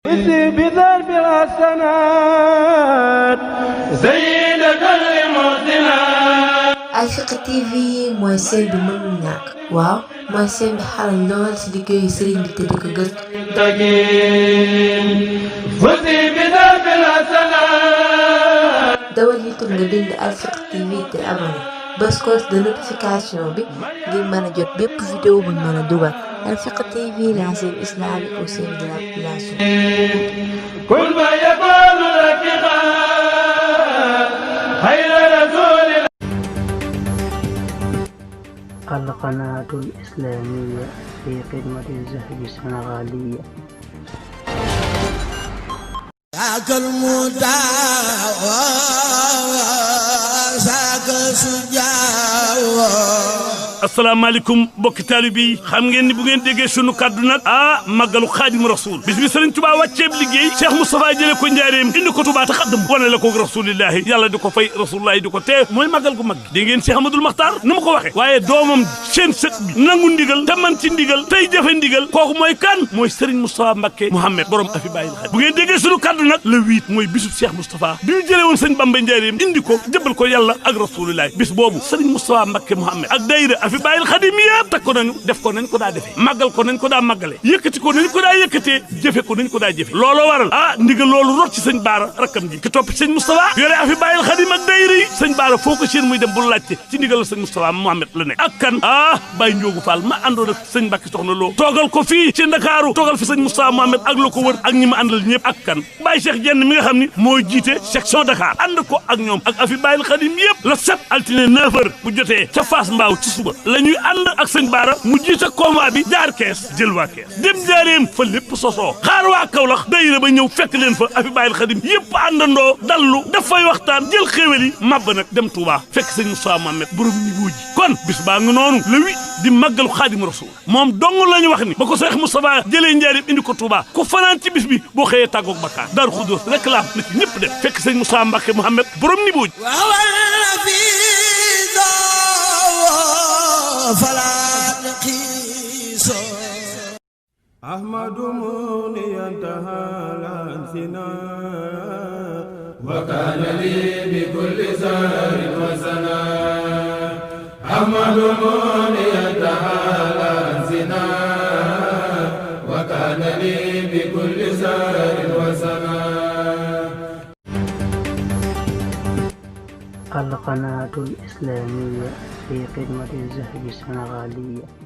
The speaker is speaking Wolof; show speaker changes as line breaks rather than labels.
بذنب الحسنات زينة للمحسنات.
Alfiqh TV mooy seen bi mënul ñàkk waaw mooy seen bi xarañ lool ci liggéeyu sëriñ bi te di ko gëstu. dawal YouTube nga bind Alfiqh TV te abonné bës cloche de notification bi ngir mën a jot bépp vidéo buñ mën a dugal. Alfiqh TV, la chaîne islamique au sein de la population.
القناة الإسلامية في خدمة الزهد السنغالية.
ذاك المدعى ذاك الشجاع.
asalaamaaleykum mbokki taalibe yi xam ngeen ni bu ngeen déggee sunu kaddu nag màggalu xaadimu rasul bis bi Sëriñ Tuubaa wàcceeb liggéey Cheikh Moustapha jëlee ko njaareem indi ko Tuubaa te xaddam wane la ko rasulillahi yàlla di ko fay rasulullahi di ko tee mooy màggal gu mag dégg ngeen Cheikh Amadou Makhtar ni ma ko waxee waaye doomam seen sët bi nangu ndigal te man ci ndigal tey jëfe ndigal kooku mooy kan mooy Serigne Moustapha Mbacké Mouhamed borom afi bàyyil xadim bu ngeen déggee sunu kaddu nag le 8 mooy bisub Cheikh Moustapha bi ñu jëlee woon sëñ Bamba njaareem indi ko jëbal ko yàlla ak rasulillahi bis boobu Serigne Moustapha Mbacké Mouhamed ak daayira afi bàyyil xadim takk ko nañu def ko nañ ko daa defee màggal ko nañ ko daa màggale yëkkati ko nañ ko daa yëkkatee jëfe ko nañ ko daa jëfe looloo waral ndigal loolu rot ci sëñ Baara rakkam ji ki topp ci sëñ Moustapha yore afi bàyyil xadim ak dayri yi sëñ Baara foo ko seen muy dem bu laajte ci ndigal la sëñ Moustapha Mohamed la nekk ak kan Baye Ndiogu Fall ma àndoon ak sëñ Mbacke soxna Lo toogal ko fii ci Ndakaaru toogal fi sëñ Moustapha Mohamed ak la ko wër ak ñi ma àndal ñëpp ak kan Baye Cheikh Jenn mi nga xam ni mooy jiite section Dakar ànd ko ak ñoom ak afi bàyyil xadim yëpp la 7 altine 9h bu jotee ca Fass Mbaaw ci suba la ñuy ànd ak sëñ Baara mu jiite convoi bi jaar kees jël waa kees dem jaareem fa lépp sosoo xaar waa Kaolack dayira ba ñëw fekk leen fa afi bàyyil xadim yëpp àndandoo dallu daf fay waxtaan jël xéewal yi màbb nag dem Touba fekk sëñ Moustapha Mohamed borom niveau ji kon bis baa nga noonu le 8 di màggalu xaadimu rasul moom dong la ñu wax ni ba ko Cheikh Moustapha jëlee njaareem indi ko Touba ku fanaan ci bis bi boo xëyee tàggoog bakkaar Daaru Xudoos rek la na ci ñëpp dem fekk sëñ Moustapha Mbacké Mouhamed borom niveau ji
أحمد موني انتهى لانسنا وكان لي بكل زار وسنا أحمد موني انتهى لانسنا وكان لي بكل زار وسنا.
القناة الإسلامية في خدمة الزهد السنغالية.